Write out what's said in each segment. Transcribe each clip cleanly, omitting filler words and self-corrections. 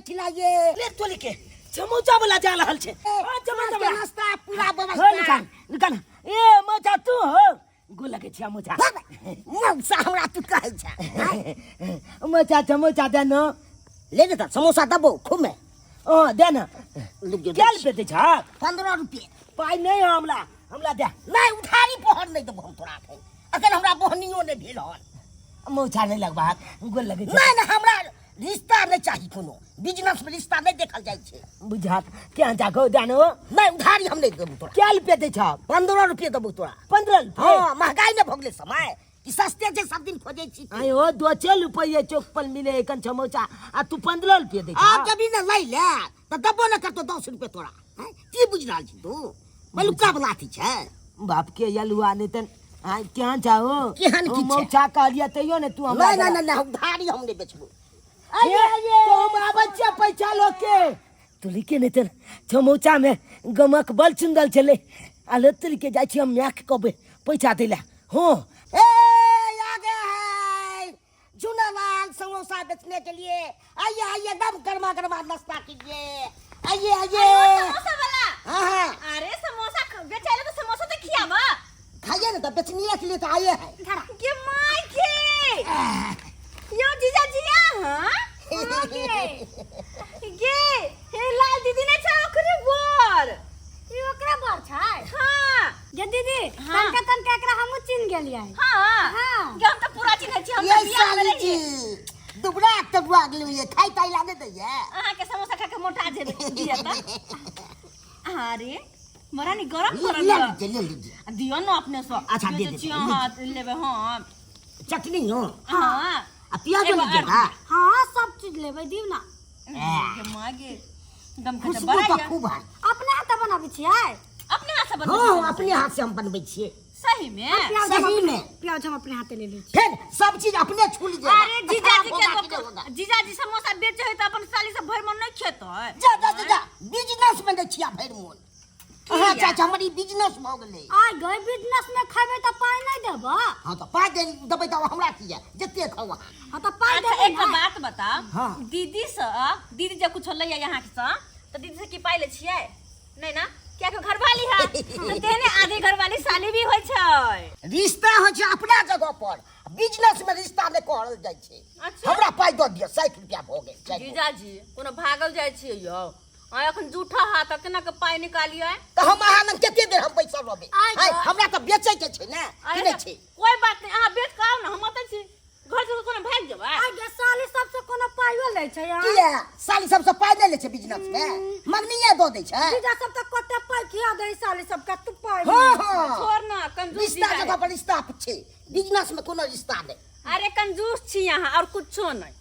खिलाइए। ले तोली के समोसा वाला जा रहल छै। हां, समोसा के वाला नाश्ता पूरा हाँ, व्यवस्था। निकाल निकाल। ए मौसा, तू हो? गोल लगे छिया मौसा। मौसा हमरा तू कहै छै? मौसा, समोसा दे न। ले जेता समोसा, दबो खूब में। ओ दे न। रुक जो। क्या रुपये दे छा? 15 रुपये। पाइ नहीं है हमला, हमला दे। नहीं, उधारी पहर नहीं देबो हम तोरा। एखन एखन हमरा बहनियो नहीं भेल हन। मौसा, नहीं लगबा, गोल लगे छै। नहीं नहीं, हमरा रिश्ता नहीं चाही। कोनो बिजनेस में रिश्ता नहीं देखल जाइ छै। बुझात क्या जागो जानो। नहीं, उधारी हम नहीं देबो तोरा। क्या रुपये दे छा? 15 रुपये देबो तोरा। 15 रुपये? हाँ, महंगाई ने भऽ गेलै समय कि सस्ते छै, सब दिन खोजै छी। आयो, दो छह रुपये चौक पर मिले एखन समोसा आ तू 15 रुपये दे छा। आब जब ने लै ले तऽ देबो ने करतो 10 रुपये तोरा। हैं? की बुझि रहल छी तू? बलुका वाला अथी छै। बाप के यलुआ नहीं तन आ केहन चाहो। केहन की छै? मौसा कहलिए तैयो ने तू हमरा नहीं नहीं। देला। नहीं नहीं, उधारी हम नहीं बेचबो। आइए आइए, तो हम आबै छियै पैसा लऽ के। तू लिखे नहीं तन समोसा में गमक बड़ सुंदर छलै आ लतरी के जाइ छी हम माय के कहबै पैसा दै लए। हाँ। ए आ गया है झूनालाल समोसा बेचने के लिए। आइए आइए, एकदम गर्मा गर्मा नाश्ता कीजिए। आइए आइए। समोसा वाला। हाँ हाँ। अरे, समोसा बेचै ले तो समोसा तो खियाबा। खाइए ना, तो बेचने के लिए तो आए हैं। के my के यो जीजा जिया। हां हाँ, गे गे हे लाल दीदी ने छा ओकरे बर। ई ओकरा बर छै? हां। गे दीदी। हाँ। तनका तनका एकरा हमहूँ चिन्ह गेलियै। हां। हाँ। गे, हम तो पूरा चिन्है छी हम ये तो बियाह में साली रहियै। जी दुबरा तबुआ गेलू, ये खाई ताई ला नहीं दैये। अहाँ के समोसा खा के मोटा जेबै दिया त। अरे बड़ा नी गरम ले करल। लीजिए, ले लीजिए। दियो न अपने से। अच्छा, दे दे, हां, लेबै हां। चटनी हो? हां। आ प्याज एगो लीजिएगा? हाँ, सब चीज लेबै, दियौ ना। गे माँ गे, दम के खुशबू बड़ा तो या। खूब है। अपने हाथ बनाबै छियै? अपने हाथ से बनबै हाँ। छियै? अपने हाथ से हम बनबै छियै। सही में? प्याज हम सही अपने- में। प्याज हम अपने हाथे ले लै छी। फिर सब चीज अपने छू लीजिएगा। अरे जीजाजी खराब के होगा कि नहीं होगा? जीजाजी समोसा बेचे है तो अपन साली से भरि मन नहीं खेतै। जा जा जा जा, बिजनेस में नहीं छिया भरि मोन। अहाँ चाचा, हमर ई बिजनेस भऽ गेलै। आ गए, बिजनेस में खेबै तऽ पाइ नहि देबऽ? हाँ, तऽ पाइ दे देबै तऽ हमरा की है, जते खाउ अहाँ। हाँ, तऽ पाइ अच्छा देबै एक ने। बात बता। हाँ। दीदी से, दीदी जब कुछ लैया यहाँ के से तो दीदी से की पाइ ले छियै? नहीं ना, क्या के घरवाली है तो तेने आधी घरवाली साली भी होइ छै। रिश्ता होइ छै अपना जगह पर, बिजनेस में रिश्ता नहि कहल जाइ छै। अच्छा। हमरा पाइ दऽ दिअ, 60 रुपया भऽ गेल, 60 गो। जीजाजी, कोनो भागल जाइ छियै यौ? आ एखन जूठा हाथ, केना के पाइ निकालियै? तऽ हम अहाँ लग कते देर हम बैसल रहबै? आइ आइ, गऽ। हमरा तऽ बेचै के छै ने, की अरे नहि तऽ छै? कोई बात नहीं, अहाँ बेच के आउ ने, हम ओतै छी। घर से कोनो भागि जेबै? आ गे, साली सबसे कोनो पाइयो लै छै यहाँ? किया, साली सबसँ पाइ नहि लै छै? बिजनेस मे मगनिये दऽ दै छै। जीजा सब तऽ कते पाइ खिया दै साली सबके, तू पाइ हाँ हाँ। छोड़ ना, कंजूस रिश्ता जीजा जगह पर रिश्ता छै, बिजनेस मे कोनो रिश्ता नहि। अरे कंजूस छी अहाँ और कुछो नहीं।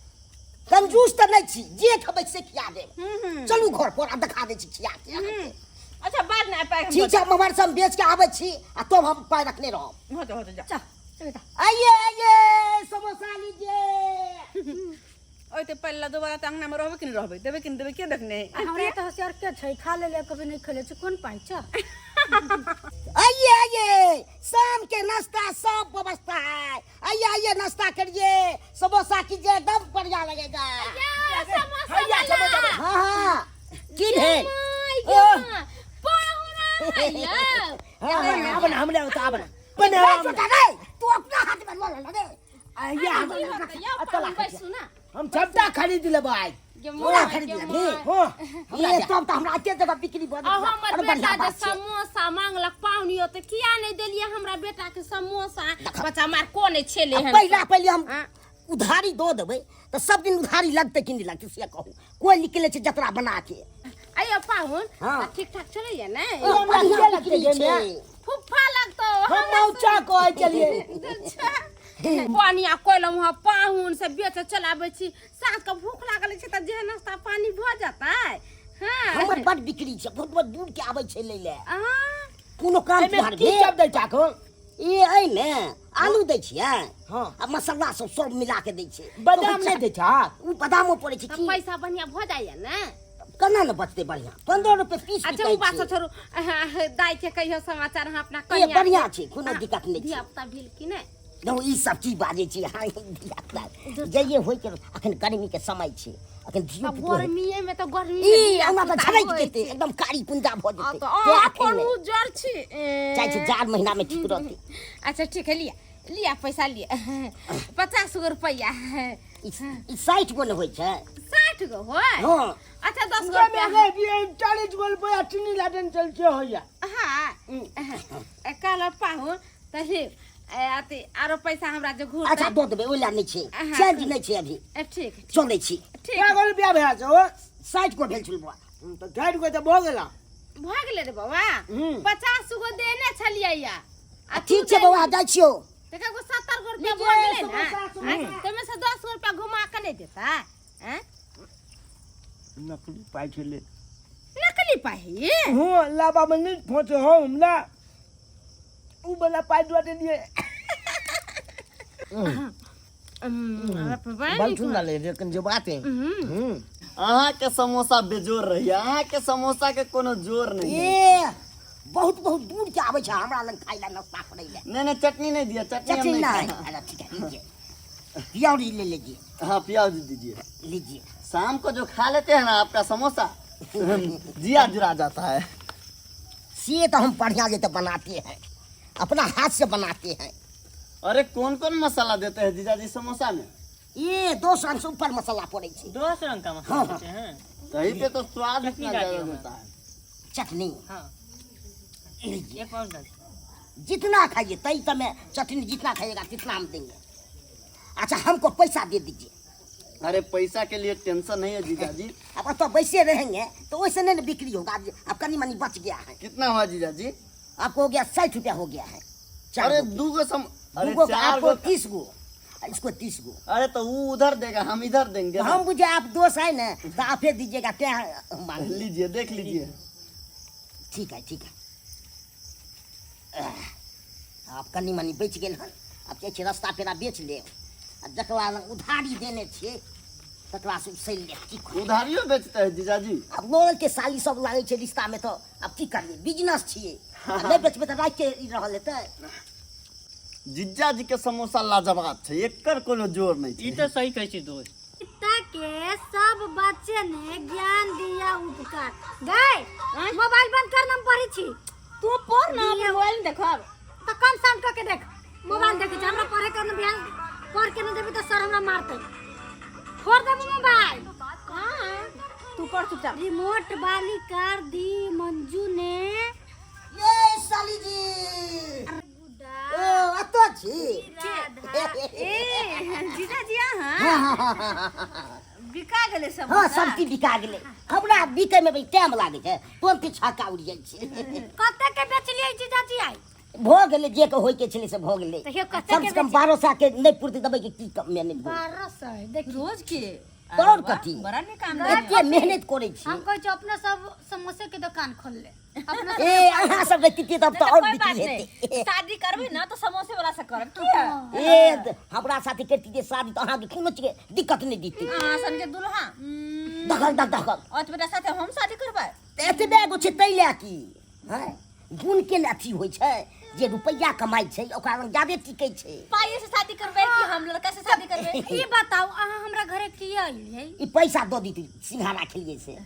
कंजूस तऽ नहि छी, जे खेबै से खिया देब। हम्म। चलू घर पर आ देखा दै छी खिया के अहाँके। अच्छा, बाद में पाइ हम ठीक छै, हम मोबाइल सब बेच के आबै छी आ तब हम पाइ रखने रहब। होते होते जा। चल चल बेटा। आइए आइए, समोसा लीजिए। ओते पहले दोबारा तऽ अंगना में रहबै कि नहि रहबै, देबै कि नहि देबै, के देखने? आ हमरा तऽ होशियार के छै? खा लेले, कभी नहि खेले छै, कोन पाइ छै? आइए आइए, शाम के नाश्ता सब व्यवस्था है। आइए आइए, नाश्ता करिए, समोसा कीजिए, एकदम बढ़िया लगेगा। हैया समोसा वाला। हाँ हाँ, की भेल? आब ना, आब ना, हमरा ओतऽ आब ना। बना। रे छोटा रे, तू अपना हाथ में लऽ ले रे। हैया, हम अतऽ हम सबटा खरीद लेबै आइ। पूरा खरीद लेबही? हाँ। ये तब तऽ हमरा एते जगह बिक्री भऽ आ जेतै। हमर अरे बेटा बढ़िया जे बात छै। समोसा मांगलक पाहुनी, तऽ किया नहि देलियै हमरा बेटा के समोसा? बच्चा मार को नहि छेले आ हन। पहिला पहिले हम हाँ। उधारी दऽ देबै तऽ सब दिन उधारी लगतै कि नहि लगतै से कहू? कोइ निकलै छै जतरा बना के। आइयो पाहुन। हाँ। ठीक ठाक चलैया ने? हमरा किया बढ़िया लगतै बिक्री गे माय? छै। फुफा लगतो। हम मौचा कहै छलियै। पानी आ कोइलहुँ हँ पाहुन से, बेच चलाबै छी। साँझ के भूख लागल छै तऽ जे नाश्ता पानी भऽ जेतै। हाँ। हमर बड बिक्री छै, बहुत बहुत दूर के आबै छै लै लए। हाँ। कोनो काम एहिमे तिहार की भेल सब दै छाक हो? ई एहिमे आलू दै छियै। हाँ। आ मसाला सब सब मिला के दै छियै। बादाम नहि दै छाक? ओ बादामो पड़ै छै। तऽ की पैसा बढ़िआँ भऽ जाइए ने? केना ने बचतै? बढ़िआँ, 15 रुपए पीस अच्छा, बिकाइ ओ बात छै। छोड़ू, अहाँ दाइ के कहियो समाचार, अहाँ अपना ए कनिया के। बढ़िआँ छै, कोनो दिक्कत नहि छै। धिया पुता भेल कि नहि? देखू, ई सब की बाजै छी अहाँ? धियापुता जइए होइके, अखन गर्मीके समय छै। अखन धियो आ पुतो है। गर्मीए में तऽ गर्मी ई हमरा तऽ झड़कि जेतै एकदम कारी पुंजा भऽ आ जेतै तऽ तें अहाँ अखन कोन नहि। उज्जर छी ए। चाहै छी जाड़ महीना में ठीक रहतै अच्छा ठीक है लिया लिया पैसा लिया 50 गो रुपया। ई ई 60 गो ने होइ छै? 60 गो होय? हँ। अच्छा, 10 गो रुपया। 40 गो रुपया चीनी लाटन चल के होइया। हाँ, कहल पाहुन तऽ हे अथी आरो पैसा हमरा जे घूर। अच्छा, दऽ देबै, ओहि लए नहि छै। चेंज नहि छै अभी। ठीक। चलै छी। ठीक। क्या गो रुपया भेल छै ओ? 60 गो भेल छल बौआ। तऽ 60 गो तऽ भऽ गेला। भऽ गेलै रे बौआ। 50 गो देने छलियै या आ ठीक छै बौआ, जाइ छियौ। तकर गो 70 गो रुपया भऽ गेलै ने आँय? ताहिमे से 10 गो रुपया घुमा कऽ नहि देता आँय? नकली पाइ छलै। नकली पाइ? हूँ, लाबा में नहीं फंसे हो हमरा, उ वाला पाइ दऽ देलियै। बड़ सुंदर लगे, लेकिन जो बात है। अहाँ के समोसा बेजोड़ रही, अहाँ के समोसा के कोनो जोर नहीं है। ए, बहुत बहुत दूर के आबै छै हमरा लग खाइ लए, नाश्ता करै लए। नहीं नहीं, चटनी नहीं दिया, चटनी हम चटनी नहीं नहीं? खाए। अच्छा ठीक है, लीजिए, प्याज ले लीजिए। हाँ, प्याज दीजिए। लीजिए। शाम को जो खा लेते हैं ना आपका समोसा, जिया जुड़ा जाता है। से तो हम बढ़िया जे तो बनाते हैं, अपना हाथ से बनाते हैं। अरे, कौन कौन मसाला देते हैं जीजाजी समोसा में? ये 200 से ऊपर मसाला पड़े छै। 200 रंग का मसाला देते हैं? दही पे तो स्वाद चटनी इतना डालिए ज्यादा उसमें। होता है। चटनी? हाँ। लीजिए। एक पाउच डाल। जितना खाइए तई समय चटनी जितना खाइएगा तितना हम देंगे। अच्छा, हमको पैसा दे दीजिए। अरे, पैसा के लिए टेंशन नहीं है जीजाजी। अब तो वैसे रहेंगे तो वैसे नहीं ना बिक्री होगा। अब कनी मनी बच गया है। कितना हुआ जीजाजी? आपको हो गया, 60 रुपया हो गया है चार अरे गो के। दू गो सम अरे दू गो चार आपको गो। 30 गो, इसको 30 गो। अरे, तो वो उधर देगा, हम इधर देंगे ना। हम बुझे आप दोस्त है ना तो आप ही दीजिएगा, क्या हम मांग। लीजिए, देख लीजिए। ठीक है, ठीक है। आब कनी मनी बचि गेल हन। आब जाइ छी रस्ता पेड़ा बेच लेब आ जकरा लग उधारी देने छियै तकरा से उसैल लेब, की करब? उधारियो बेचते हैं जीजाजी? आब नौरल के साली सब लागै छै रिश्तामे तऽ आब की करियै? बिजनेस छियै आ नहि बेचबै तऽ राखि के ई रहल हेतै। जीजा जी के समोसा लाजवाब छै, एकर कोनो जोर नहीं ई छै। तऽ सही कहै छी दोस्त। पिता के सब बच्चे ने ज्ञान दिया उपकार। गए, मोबाइल बंद कर, हम पढ़ै छी। तू पढ़ ना, दिया। मोबाइल में देखब। तऽ कम साउंड कऽ के देख, मोबाइल देखै छी। हमरा पढ़े के ध्यान, पढ़ के नहीं देबी तऽ सर हमरा मारतै। फोड़ देबो मोबाइल। तू पढ़ चुपचाप। रिमोट वाली कार दी मंजू ने। ये साली जी। गुड्डा। ओ, एतऽ छी? राधा। ए जीजाजी, अहाँ हाँ हाँ हाँ हाँ। बिका गेलै सब? हाँ, सब चीज बिका गेलै। हमरा बिकैमे भी टाइम लागै छै, तुरन्त छक्का उड़ि जाइ छै। कते के बेचलियै जीजाजी आई? भऽ गेलै, जे के होइ के छलै से भऽ गेलै। तऽ हे, कते कम के से कम बेच 1200 के नहि पुरतै देबै कि की कम में नहि भेलै। 1200 देखी। रोज के? तोर कथी? बड़ा नीक काम। एते मेहनत करै छी। हम कहै छी अपने सब समोसे के दुकान खोल ले अपने सब। ए, अहाँ सब रहितियै तब तऽ कोई आओर बात बिक्री नहीं। हेतै। शादी करबै ना तो समोसे वाला से करब किया? ए, हमरा साथे करतियै शादी तऽ अहाँके कोनो चीजके दिक्कत नहि दितै। अहाँ सन के दुल्हा दखल दख दखल। ओतबे साथे हम शादी करबै? तऽ एतबे एगो छै तै लए की हँ गुण के ने अथी होइ छै, जे रुपैआ कमाइ छै ओकरा लग जादे टिकै छै। पाइए से शादी करबै कि हम लड़का से शादी करबै? ई बताउ, अहाँ हमरा घरे किया अइलियै? ई पैसा दऽ दितै, सिंघाड़ा खेलियै से।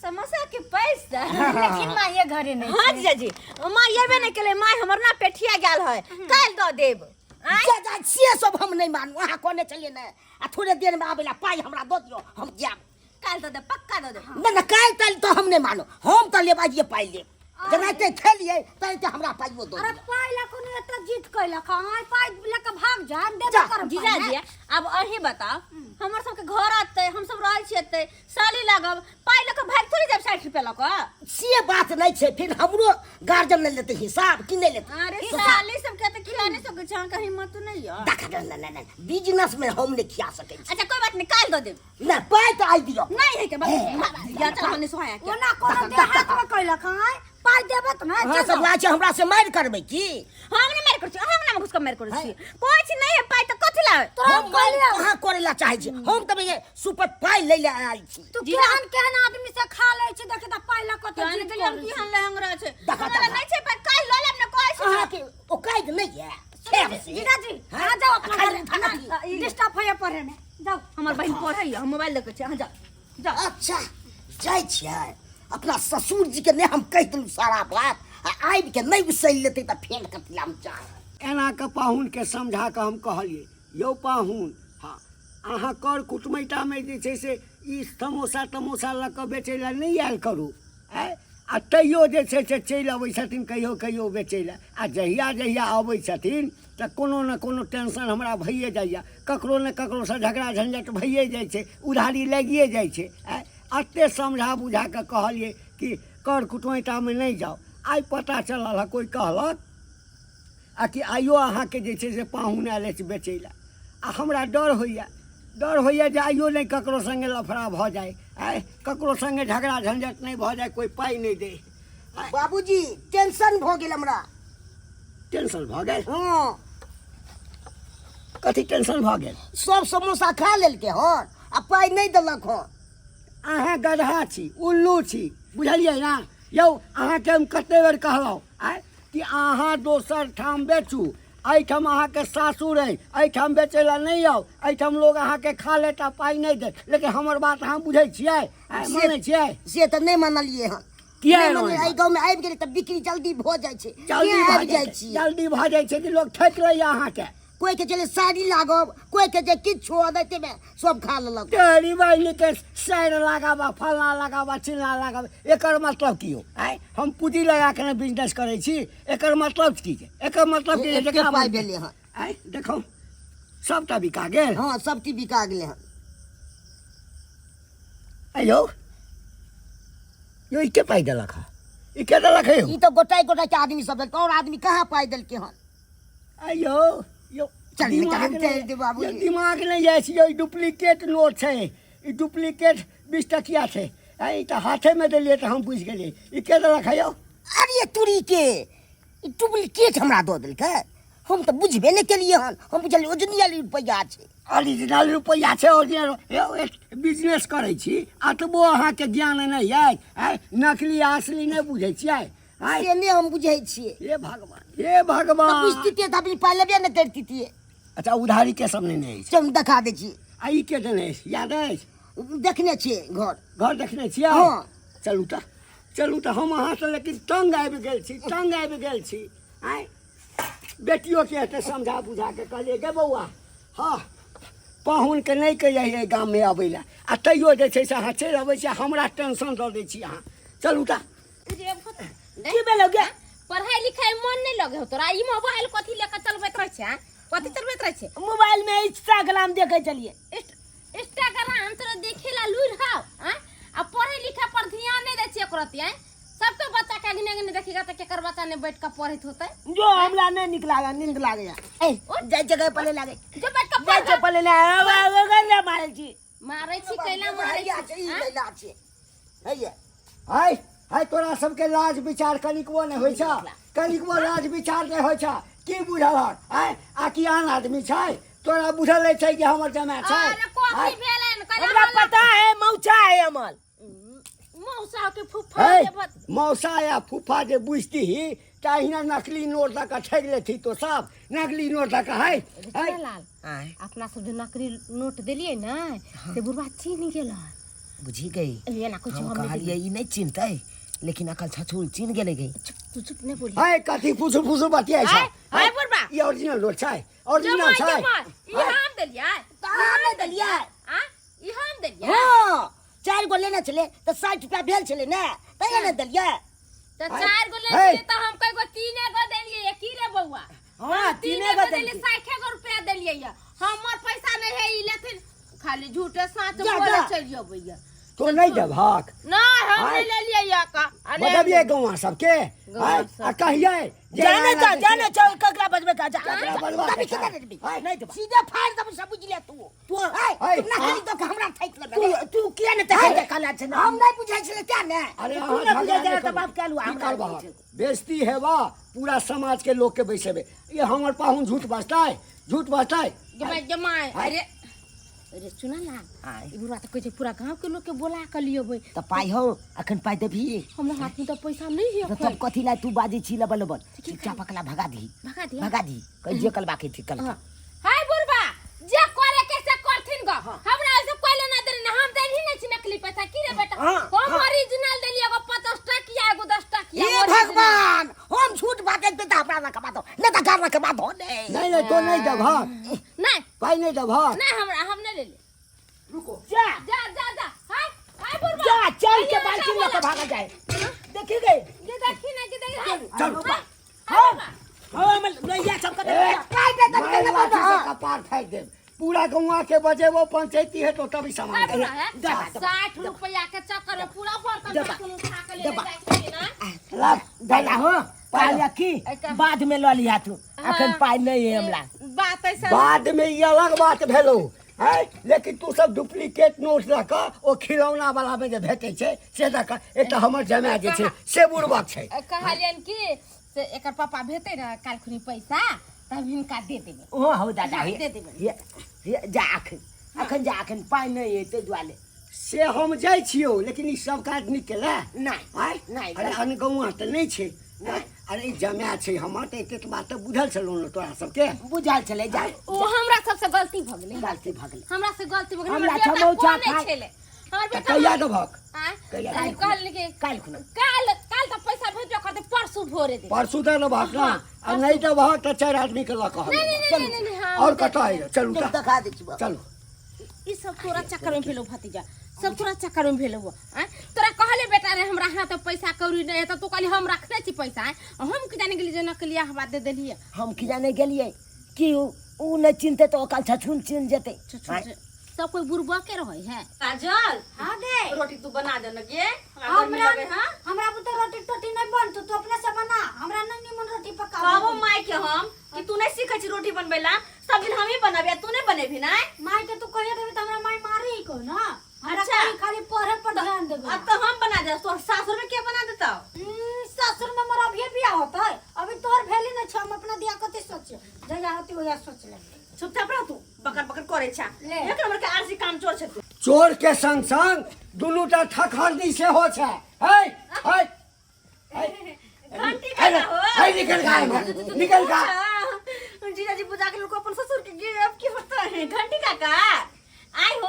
समोसा के पैसा? लेकिन माये घरे नहीं। हाँ जीजाजी, माँ एबे नहीं केले। माँ हमर ना पेठिया गेल है, काल्हि दऽ देब। आँय? जा जा, से सब हम नहि मानू। अहाँ कहने छलियै ने आ थोड़े देर में आबै ला, पाइ हमरा दऽ दियौ, हम जायब। काल्हि दऽ देब, पक्का दऽ देब। नहि नहि, काल्हि ताल्हि तऽ हम नहि मानू। हम तऽ लेब, आइए पाइ लेब। जेनाहिते खेलियै तेनाहिते हमरा पाइयो दऽ अरे दियौ। पाइ ला कोनो एते जिद कैलक हँ? पाइ लऽ के भाग जा, हम देबे जा, करब पाइ, जीजाजी, ने? आब अहीं बताउ, हमर सबके घर अतै, हम सब रहै छियै एतै, साली लागब, पाइ लऽ कऽ भागि थोड़ी जायब 60 रुपया लऽ कऽ? से बात नहि छै, फिर हमरो गार्जियन नहि लेतै हिसाब कि नहि लेतै? अरे, साली सबके तऽ खिया नहि सकै छै, अहाँके हिम्मत नहि यऽ। देख, नहि नहि नहि, बिजनेस में हम नहि खिया सकै छी। अच्छा, कोई बात नहीं, काल्हि दऽ देब। नहि, पाइ तऽ आइ दियौ। नहीं है के बस या चल, हमने सोहाया के। ओना कोनो देहात में कैलक हँ? पाइ देबे तऽ नहि अहाँ चल सब जाउ। लागै छै हमरा से मारि करबै की? हम नहि मारि करै छी, अहाँ ने घुस कऽ मारि करै छी। कोई चीज नहीं है, पाइ तऽ कथी लावे? तोरा हम मारि कहलियौ। कहाँ करै ला चाहै छी? हम तऽ भैया सुपर पाइ लै ला आयल छी। तू केहन केहन आदमी से खा लै छी, देखी तऽ पाइ लऽ कऽ जान जिद गेलियै हम करै की छै। हम लहंग छै। देखा, हमरा देखा। नहीं छै पाइ, काल्हि लऽ लेब ने, कहै छी। अहाँके औकात नहि यऽ खेब से। जीजाजी, हाँ? अहाँ जाउ अपना खाली घरे। खाना की? डिस्टर्ब होइए पढ़े में, जाउ। हमर बहिन पढ़ै हम मोबाइल देखै छी, अहाँ जाउ। जाओ। अच्छा जाइ छियै अपना ससुर जी के नहि हम कहि देलहुँ सारा बात आ आबि के नहि उसलि लेतै तऽ फेर कथी हम चाह एना कऽ पाहुनके समझा कऽ हम कहलियै यौ पाहुन हँ अहाँ कर कुटमैतामे जे छै से ई समोसा तमोसा लऽ कऽ बेचै लए नहि आयल करू आँय आ तैयो जे छै से चलि अबै छथिन कहियो कहियो बेचै लए आ जहिया जहिया अबै छथिन तऽ कोनो ने कोनो टेंशन हमरा भइए जाइए ककरो ने ककरोसँ झगड़ा झंझट भइए जाइ छै उधारी लागिए जाइ छै आँय एतेक समझा बुझा कऽ कहलियै कि कर कुटमैतामे नहि जाउ आइ पता चलल हँ कोइ कहलक आ कि आइयो अहाँके जे छै से पाहुन आयल अछि बेचै लए आ हमरा डर होइए डर होइए जे आइयो नहि ककरो सङ्गे लफड़ा भऽ जाय आँय ककरो सङ्गे झगड़ा झंझट नहि भऽ जाय कोइ पाइ नहि दै आँय, बाबूजी टेंशन भऽ गेल हमरा टेंशन भऽ गेल हँ कथी टेंशन भऽ गेल सब समोसा खा लेलकै हन आ पाइ नहि देलक हन अहाँ गदहा छी उल्लू छी बुझलियै ने यौ अहाँके हम कते बेर कहलहुँ आँय कि अहाँ दोसर ठाम बेचू एहिठाम अहाँके सासुर अइ एहिठाम बेचै लए नहि आउ एहिठाम लोग अहाँके खा लेत आ पाइ नहि देत लेकिन हमर बात अहाँ बुझै छियै आँय, मानै छियै से तऽ नहि मानलियै हन किया नहि एना मानलियै, होइए? एहि गाँवमे आबि गेलै तऽ बिक्री जल्दी भऽ जाइ छै जल्दी तें भऽ आबि जाइ जाइ छै छियै जल्दी भऽ जाइ छै कि लोग ठकि लैए अहाँके कोई के चले साड़ी लागब कोई के जे किछु दैते में सब खा लेलक तेरी बहिनी के साइड लगाबा फलना लगाबा चिलना लगाबा एकर मतलब की हो आँय हम पूँजी लगा के ने बिजनेस करै छी एकर मतलब की छै एकर मतलब की छै एते जकरा पाइ भेलै हन आँय देखो सबटा बिका गेल हँ सब चीज बिका गेलै हन आँय यौ यौ ई के पाइ देलक हँ ई के देलक है यौ ई तऽ गोटाइ गोटाइ के आदमी सब देलकै और आदमी कहाँ पाइ देलकै हन आँय यौ यौ चल, दिमाग चल, नहि चल दे बाबूजी। यौ, दिमाग नहि जाइ छै यौ ई डुप्लीकेट नोट छै ई डुप्लीकेट 20 टकिया छै आँय ई तऽ हाथेमे देलियै तऽ हम बुझि गेलियै ई के देलक है यौ अरे तुरी के ई डुप्लीकेट हमरा दऽ देलकै हम तऽ बुझबे नहि केलियै हन हम बुझलियै ओरिजिनल रुपैआ छै ओरिजिनल रुपैआ छै ओरिजिनल यौ बिजनेस करै छी अतबो अहाँके ज्ञान नहि अइ आँय नकली आ असली नहि बुझै छियै आँय से नहि हम बुझै छियै हे भगवान हे तऽ भगवान बुझतियै तऽ अपनी पाइ लेबे नहि करितियै अच्छा उधारी के सब नेने अछि से हम देखा दै छी आ ई के देने अछि याद अछि देखने छियै घर घर देखने छियै हँ। चलू तऽ चलू तऽ हम अहाँसँ लेकिन तंग आबि गेल छी तंग आबि गेल छी आँय बेटियोके हेतै समझा बुझा के कहलियै गे बौआ हँ पाहुनके नहि कहियै गाममे अबै लए आ तैयो जे छै से अहाँ चलि अबै छी आ हमरा टेंशन दऽ दै छी अहाँ चलू तऽ की भेलौ गे पढ़ाई लिखाई मन नहीं लगे हो तोरा ई मोबाइल कथी लेके चलबैत रहै छै आँय? कथी चलबैत रहै छै मोबाइल में इंस्टाग्राम देखे चलिए इंस्टाग्राम तोरा देखे ला लूर हाव आँय? आ पढ़े लिखे पर ध्यान नहीं दै छै एकरो आँय? सब तो बच्चा के अग्नि अग्नि देखेगा तऽ केकर बच्चा ने बैठ के पढ़ैत होतै जो हमरा नहीं निक लागे नींद लागे ए जाय जगह पले लागे जो बैठ के जाय पढ़ छै पले लागे मारल छी मारै छी कैला मारै हैया छी छै ई आँय? लैला छै हैया हाय हाय तोरा सबके लाज विचार कनिकबो नहि होइ छ कनिकबो लाज विचार नहि होइ छ की बुझल हन आँय आ कि आन आदमी छै तोरा बुझल नहि छै कि हमर जमाय छै अरे कथी आँय? भेलनि कैला हमरा पता है मौचा है अमल मौसा के फुफा है के बत मौसा या फूफा जे बुझतीही तऽ अहिना नकली नोट दऽ कऽ ठकि लेती तो सब नकली नोट दऽ कऽ है है लाल अपना सब जे नकली नोट देलियै ने से बुढ़वा चिन्ह गेल बुझी गई एना कुछ हम हम नहीं कहलिए ई नहीं चिन्हतै लेकिन अकल छछुल चिन्ह गेलै गई चुप तू चुप नहीं बोली है कथी फुसु फुसु बतियाइ छै आय, आय बुढ़बा। ई ओरिजिनल नोट छै ओरिजिनल जमाइ छै जमाइ ई हम देलियै तऽ अहाँ नहि देलियै आ ई हम देलियै हँ चारि गो लेने छलै तऽ 60 रुपया भेल छलै ने तैयो नहि देलियै तऽ चार गो है। लेलियै तऽ हम कय गो तीने गो देलियै की रे बौआ हाँ, तीने गो देलियै 60 गो रुपया देलियै ये हमर पैसा नहीं है ई लेथिन खाली झूठे साँच जा, बोले जा। चलि अबैया तो नहि देबहक नहीं हम आय। नहीं लेलियै ये का अरे बतबियै गौआ सबके गौआँ आय, आ कहियै जे जाने एना जा जे जाने चल ककरा बजबे का जा ककरा बजबा के तभी छै? केना देबी आय, नहीं देबा सीधे फाड़ देब सब बुझि ले तू तू आय, आय, तू नकली दऽ के हमरा ठकि लेबे तू तू किया ने तखन देखल छै हम नहि बुझै छलै तें ने अरे तू अहाँ नहि बुझै झगड़ा छला नहि तऽ बाप करू। कहलू, की हमरा करबहक? बुझै। बेइज्जती हेबा पूरा समाज के लोग के बैसेबे ये हमर पाहुन झूठ बजतै झूठ बजतै जमाइ जमाइ आय। अरे अरे सुन ना आय। ई बुढ़वा तऽ कहै छै पूरा गाँव के लोग के बोला के लियबै तऽ पाइ हौ अखन पाइ देबही हमरा हाथ में तऽ पैसा नहीं है तऽ तब कथी लाय तू बाजै छी लबल लबल चुपचाप अकला भगा दही भगा दिया भगा दही कहि जे कलबा के थी कल हाय बुढ़वा जे करे के से करथिन ग हमरा ऐसे कोई लेना देना नहीं, हम देनी नहीं छी नकली पैसा। हाँ, हम ओरिजिनल देलिए एगो 50 टकिया एगो 10 टकिया हे भगवान, हम झूठ बात दे हमरा ना कमा दो, नहीं तो घर ना कमा दो। नहीं नहीं नहीं, तो नहीं देबह। नहीं पाइ नहीं देबह। नहीं, हमरा हम नहीं ले ले। रुको, जा जा जा जा, हाय हाय बुढ़वा, जा चल के ये बाल्टी बोला। लेके भागा जाए। देखी गई ये देखी ना, ये देखी, हाय। चल। हाँ हाँ, हम लइया सबके दे। काय दे दे मार लाठी से कपार फाड़ि देब, पूरा गौआ के बजेबो, पंचायती हेतो तभी सामान हाय बुढ़वा, है? दबा, दबा। 60 रुपया के चक्कर में पूरा बर्तन दबा, बासन उठा के ले दबा। जाइ छी ना। लाख दादा हो पाइ की बाद में लऽ लिहा तू, अखन पाइ नहीं है हमरा। बात ऐसा बाद में ई अलग बात भेलो है, लेकिन तू सब डुप्लीकेट नोट लऽ कऽ ओ खिलौना वाला में जे भेटै छै से दऽ कऽ एकटा हमर जमाय जे छै से बुड़बक छै। कहलियन कि से एकर पापा भेतै ने काल्हि खुनी पैसा, तब हिनका दे देबै। ओ हो दादा, हे दे देबै। हे हे, जा अखन, अखन जा, अखन पाइ नहीं है ताहि दुआरे। से हम जाइ छियौ, लेकिन ई सब काज नीक केला नहि आँय? नहि। अरे अनगौआ तऽ नहि छै आँय? अरे ई जमाय छै हमर, तऽ एतेक बात तऽ बुझल छलौ ने तोरा सबके? बुझल छलै। जा, ओ हमरा सबसे गलती भऽ गेलै। गलती भऽ गेलै। हमरा से गलती भऽ गेलै। हमरा हमर बेटा समोसा कोन नहि खाय। छलै हमर तऽ बेटा। कहिया देबहक? आँय? कहिया? काल्हि कहलनि कि काल्हि खुना। काल्हि, काल्हि तऽ पैसा भेजबो करतै, परसू भोरे देबै। परसू दऽ देबहक ने? आ नहि देबहक तऽ 4 आदमी के लऽ कऽ हम नहीं, एबौ। नहीं, चलू। नहीं, नहीं, हाँ, आओर कतऽ है? चलू तुम तऽ दिखा दे छी। चलू। ई सब तोरा चक्कर में भेलो भतीजा, सब तोरा चक्कर में भेलो। आँय, तोरा कहले बेटा रे, हमरा हाथ में पैसा कौड़ी नहीं है, तऽ तू कहली हम रखने छी पैसा। आँय, हम की जाने गेली जे नकलिया हवा दे देलियै। हम की जाने गेलियै कि उ नहि चिन्हतै तऽ ओकर छछुन चिन्ह जेतै। सब कोई बुढ़बा के रहै है। काजल। हाँ गे। रोटी तू बना दे न गे, हमरा गर्मी हमरा लगे। हाँ, हमरा बुते रोटी टोटी नहीं बनतो, तू अपने से बना, हमरा नहीं निमन रोटी पका। कहबो माय के हम कि तू नहीं सीखे छी रोटी बनबै ला, सब दिन हम ही बनाबी आ तू नहीं बनेबी ना? माय के तू कहिया देबी त हमरा माय मारी ही को ना। हमरा अच्छा। खाली खाली पढ़े पर ध्यान देबे। अब तो हम बना दे, तोहर सासुर में के बना देता? ससुर में मोर अभिये बियाह होता है, अभी तोहर भेली नहीं छो, हम अपना दिया कथी सोचे, जहिया होती वहिया सोच लेबे। चुपचाप रह तू, बकर बकर करे छा। ले। एक नंबर के आरसी काम चोर छे तू। चोर के संग संग दुनूटा ठकहरनी सेहो छै। है है घंटी का हो। है, निकल गा एम्हर, निकल गा। जीजाजी बुझा के लोग अपन ससुर के गे, अब की होता है? घंटी काका आई हो।